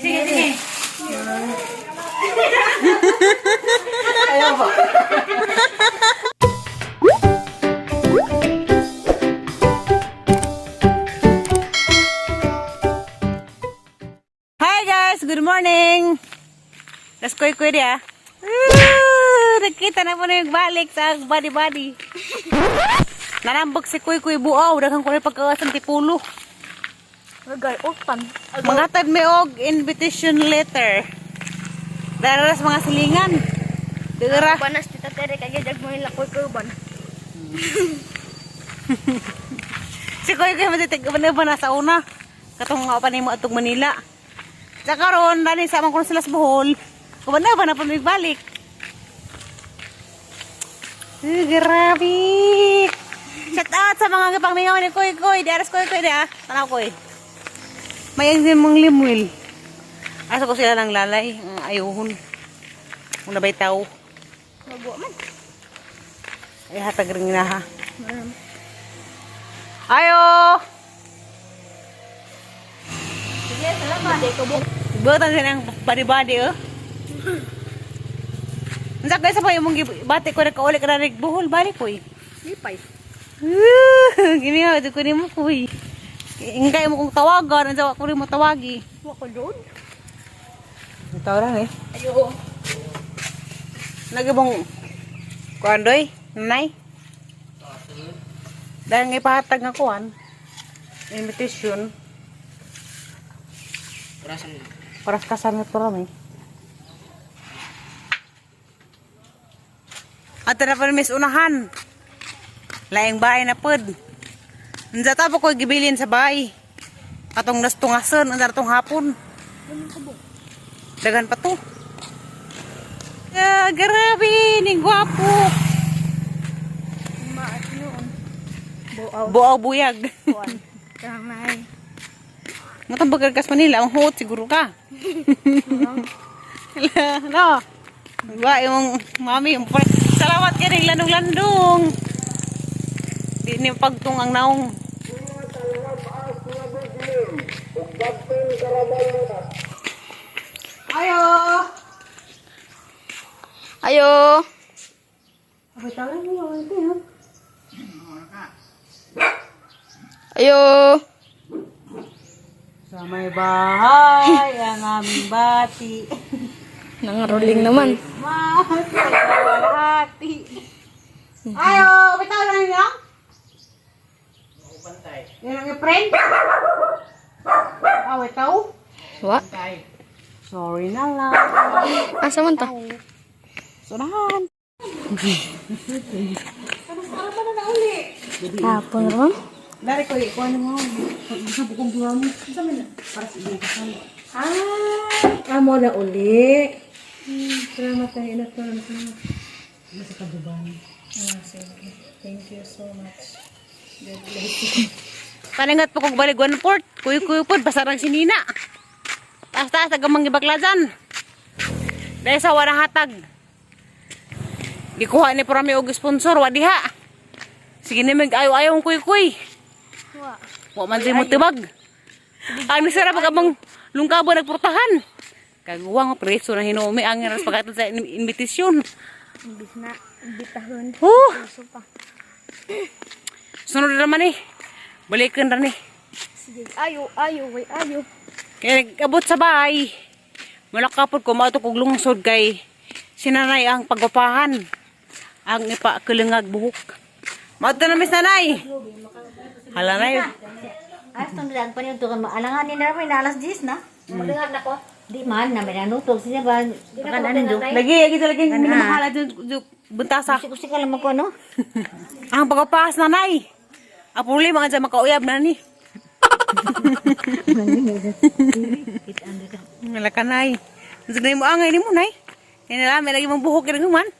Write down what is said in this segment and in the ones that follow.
Sige, sige. Ayaw ba? Hi guys, good morning. Let's kuy kuy dia. Woo! Nakita na po na yung balik sa body body. Nanambok si Kuy Kuy Buaw, daghang kuno pagkawasan tipulo. Nagay opan. Mangatag may og invitation letter. Dara sa mga silingan. Dara. Banas tita Tere kay jag mo nila kuy kuy ban. Si Kuy Kuy matitig ba na sa una. Katong nga pa nimo atong Manila. Sa karon dali sa man kuno sila sa Bohol. Kuban na ba na pamigbalik. Eh, grabe. Shout out sa mga gipangmingaw ni Kuy Kuy. Di aras Kuy Kuy di ah. Tanaw Kuy. May ang mong limwil. Asa ko sila ng lalay. Ang ayuhon. Una ba'y tao? Mabuo man. Ay, hatag rin na ha. Ayo! Sige, salamat. Di ko bu. Butan sila ng body-body oh. Ang sakay sa pa yung mong bati ko nagkauli ka na nagbuhol, balik ko eh. Lipay. Gini nga, ito ko ni mo ko eh. Ingay mo kong tawagan, ang sawa ko rin mo tawagi. Wa ko doon. Ang tawaran eh. Ayo. Nagibong kuan doy, nanay. Dahil nga ipahatag nga kuan. Invitation. Para sa kasal nga ito eh. At na pa mis unahan. Laing bahay na pod. Unsa ta po ko gibilin sa bahay. Atong nastungason, unsa tong hapon. Dagan pa to. Ah, grabe, ning gwapo. Maat noon. Buaw. Buaw buyag. Kuan. Kamay. Matambag ka sa Manila, ang huot siguro ka. No. Ba, yung mami, yung salamat ka rin, landong-landong. Di ni pagtung ang naong. Ayo! Ayo. Abay, tawag niyo, ito yun. Ayo. Sa may bahay, ang aming bati. Nangaroling naman. Mas kalahati. Ayo, bitaw na ninyo? Yan ang i-friend? Ah, bitaw? Wa. Sorry na lang. Asa man ta? Surahan. Hapon ron. Dari ko, ikuha na mo. Gusto ko kong buwan mo. Sa man para sa iyong kasal. Ah, amo na uli. Salamat tayo. Inat ko lang. Salamat. Nasa kaduban. Ah, sige. Thank you so much. God bless you. Palingat po kong balik one port. Kuy-kuy po, basta lang sinina. Taas-taas, agamang gibaklasan. Dahil sa wala hatag. Gikuha ni Purami og sponsor, wa diha. Sige ni mig ayo-ayo ang kuy-kuy. Wa. Wa man mo tibag. Ang nisara pag amang lungkabo nagportahan. Kagawa nga preso na hinuumi ang ras pagkatod sa invitation. Imbis na imbitahon. Huh! Puso pa. Sunod na naman eh. Balikan ra ni. Sige, ayo, ayo, way ayo. Kaya nag-abot sa bahay. Malakapod ko maato kog lungsod kay sinanay ang pagwapahan. Ang ipakalangag buhok. Maato na miss nanay. Hala nay. Ayos tong lang pa niyo tukan maalangan ni na na alas 10 na. Malingan ako. Di man na may nanutog siya ba baka ano do. Lagi lagi talaga yung minamahala dyan buntasa. Kusik ka lang ako no. Ang pagwapahan nanay. Ang problema nga dyan makauyab na ni. Wala ka nay. Ang mo angay ni mo nay. Yan na lagi mong buhok yan man.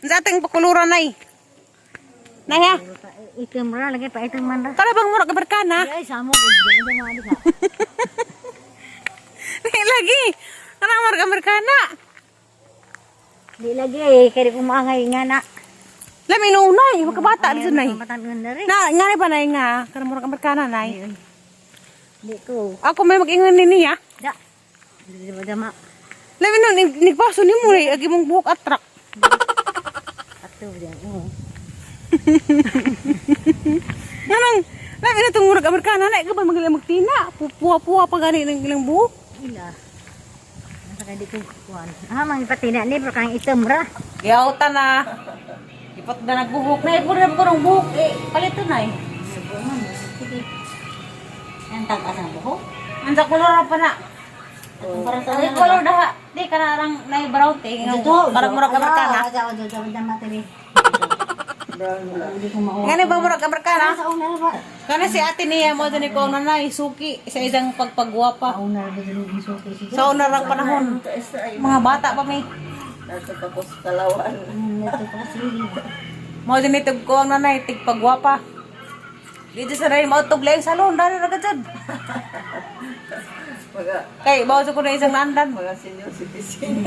Ang sa ating pakuluran nay. Nay ha. Itim ra lagi pa itim man ra. Tara bang mura ka barkana? Ay samo ko di mo adi ka. Nay lagi. Tara mura ka barkana. Di lagi eh kay ko maangay nga na. Lami no nay, makabata dito nay. Matan na rin. Na nga pa nay nga, kana mura ka barkana nay. Di ko. Ako may mag-ingon ni niya. Da. Di ba dama? Labi no, nigpaso ni mo agi mong buhok atrak. Ato diyan. Oo. Nganang, labi na itong murag Amerikana na, ikaw ba magaling magtina? Puwa-puwa pa gani ng ilang buhok. Ila. Nasa kay di ko kuan. Ah, mga patina ni pero kang itom ra. Giyauta na. Ipot na nagbuhok na, ipot na ko ng buhok. Eh, palito na eh. Subo man. Sige. Ang tag-as ang buhok. Ang sa kolor pa na. Atong para sa Ay, kolor daha. Di, kanarang na brown ting. Parang murag Amerikana. Ngani ba murag Amerikana? Sa una ba? Kana si ate niya mo ni ko nanay suki sa isang pagpagwapa. Una ba din yung suki siya? Sa una rang panahon. Mga bata pa may. Ito pa sige. Mo din itog ko ang nanay tigpagwapa. Dito sa rin mo tug lang salon dali ra gajud. Kay bawo sa ko na isang nandan. Mga senior citizen.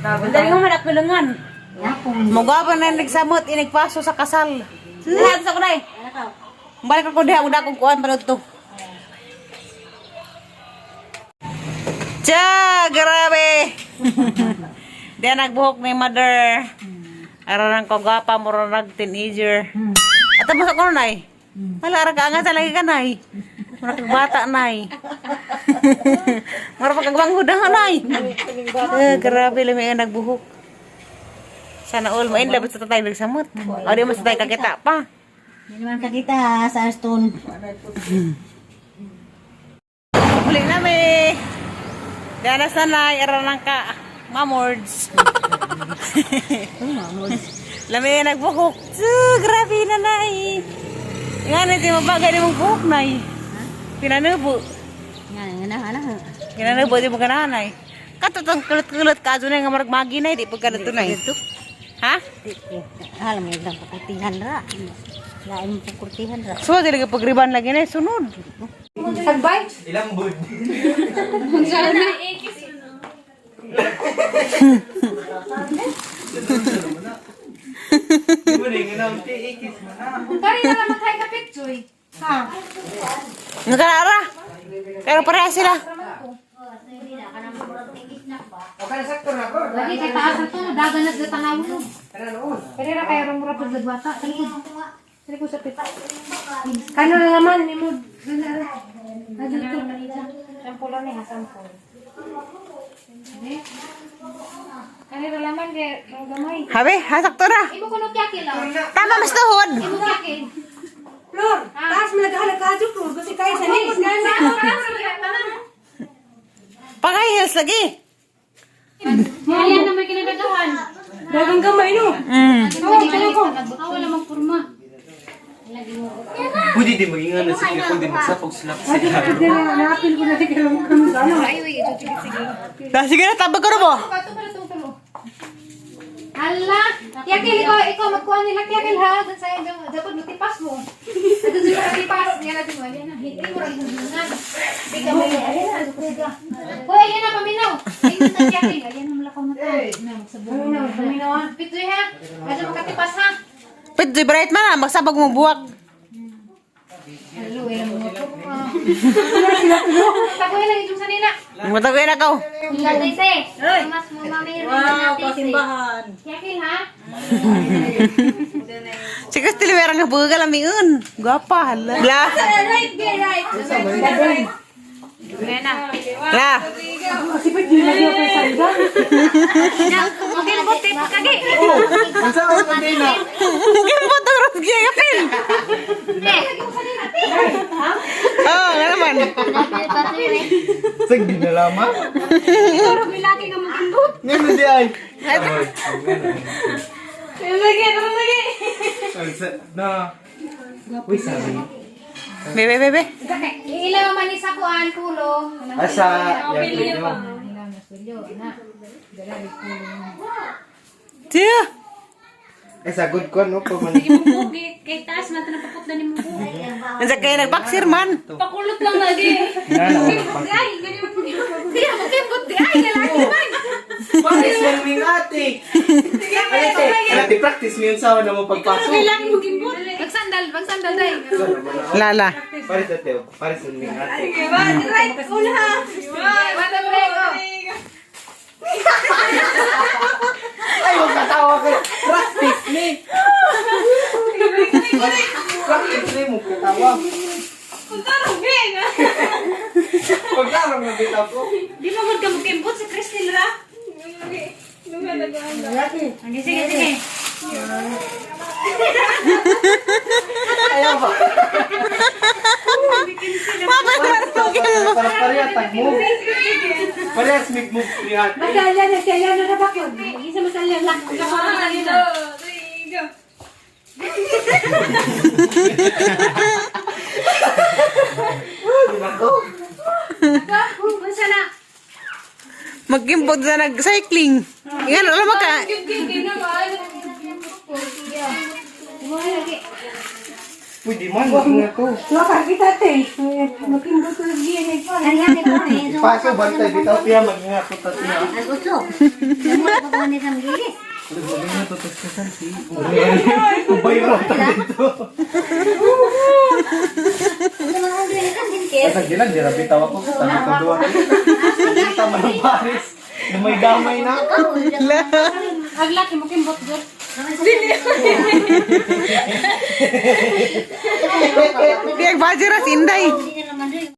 Dali mo man kulungan. Yapon. Mugaba na nagsamot inigpaso sa kasal. Lahat sa kunay. Balik ako diha uda akong kuan pa to. Tsa, grabe. Diya nagbuhok ni mother. Ararang ko gwapa mura nag teenager. At mo sa kuno nay. Wala ra ka angat lagi ka nay. Mura kag bata nay. Mura pa kag banghuda nay. Eh, grabe lami ang nagbuhok. Sana all mo in labas sa tatay nagsamot. O di mo sa tatay kakita pa. Hindi naman kakita sa stone. Huli na mi. Dana sanay aranang ka mamords. Lami nagbuhok. Tsu, grabe na nay. Nga na di mabagay ni mong buhok nay. Pinanubo. Nga nga na na. Pinanubo di mo ka nay. Katutong kulot-kulot ka na nga marag magi nay di pagka nay. Ha? Alam mo lang pakurtihan ra. Lain mo pakurtihan ra. So dili ka pagriban lagi nay sunod. Sagbay? Ilang bud? Di ba rin nga tiikis mo na. Kari na lang magkay ka picture. Ha? Nga ka na, ara. Pero pareha sila. Lagi kay taas na to, dagan na sa tanaw mo. Pero ra kay mura pud lagwata. Talikod. Talikod sa pit. Kano na naman, ni mo. Sampulo ni ha, sampul. Kani ra laman kay ang gamay. Habe, hasak to na. Imo kuno kyakil lang. Tama mas tuhod. Imo kyakil. Flor, taas mo naghalag ka dyan, Flor. Kasi kaya sa nis. Pag high heels lagi. Ayan na may kinadagahan. Dagang gamay, no? Oo, kaya ko. Ah, wala mang purma. Pwede din maging ano sa kung din magsapog sila sa Hindi na, naapil ko na kaya mo kami sa ano. Ay, uy, sige, sige. Da, sige na, tabag ko na mo. Pato para itong tulo. Hala! Yakil, ikaw, ikaw, magkuha nila Yakil ha. Doon sa inyo, dapat matipas mo. Doon sa matipas. Yan natin mo. Ayan na. Hindi mo rin hubungan. Hindi ka may, ayan na. Hoy, ayan na, paminaw. Ayan na, Yakil. Ayan na, malakaw na to. Na, magsabong. Paminaw, paminaw, ah. Pitoy ha. Adyo makatipas ha. Pwede, bright man ah. Magsabag mo buwak. Hello, ilang mga po. Taguhin lang yung sanina. Matagoy na ka. Ila, se. Mas mo mamaya Wow, pasimbahan. Yakil ha. Sige, still meron nga buga lamiun. Gwapa, hala. La. Right, right. La. Sipit, di lagi ako sa sanggang. Okay, buti pa kagi. Gimbot ang rot gayapin. Oh, nga naman. Sige na lamang. Pero may laki ka magindot. Ngayon di ay. Lagi, lagi. Na. Uy, sabi. Bebe, bebe. Ilaw man ni sa kuan pulo. Asa, yan ko. Ilaw na sulyo na. Dala di pulo. Tiyo. Eh, sagot ko, no? Pag man. Imong kay taas man tan paputla nimo ko. Nandiyan kayo nagbaksir man. Pakulot lang lagi. Ay, ganyan mo. Siya mo kimbot di ay lalaki man. Practice mo yung ate. Ate, ate, practice mo yun sa na mo pagpasok. Kailangan mo gimbot. Pagsandal, pagsandal day. Lala. Pares sa teo. Pares sa ning ate. Right, ula. 1, 2, 3, go. Ay, magkatawa kayo. Practice ni. Practice ni, magkatawa. Pagtarong na bitaw ko. Di mo gud ka mukimbot sa Christine ra. Sige, sige, sige. Ayaw ba? Para pareha tag move. Parehas mig move ni ate. Masalya na siya, yan na bakit? Isa masalya lang. Unsa na? Magkimbot sa nag-cycling. Yan, alam mo ka. Pwede man, wag na to. Makakita te. Makimbot ko ng pa. Kaya ni ko eh. Paso, bantay, bitaw tiya, mag-ingat ko ta tiya. Ang uso. Mo ko ni sa gilis. Mag-ingat ko tas si. Ubay ra ta dito. Sa mga ugli ni kan din kes. Sa gilan, di ra bitaw ako. Sabi ko duwa. Kita man ang pares. Damay-damay na. Ang laki mo kimbot jud. Di, ang budget ra, si Inday. Hindi na naman rin.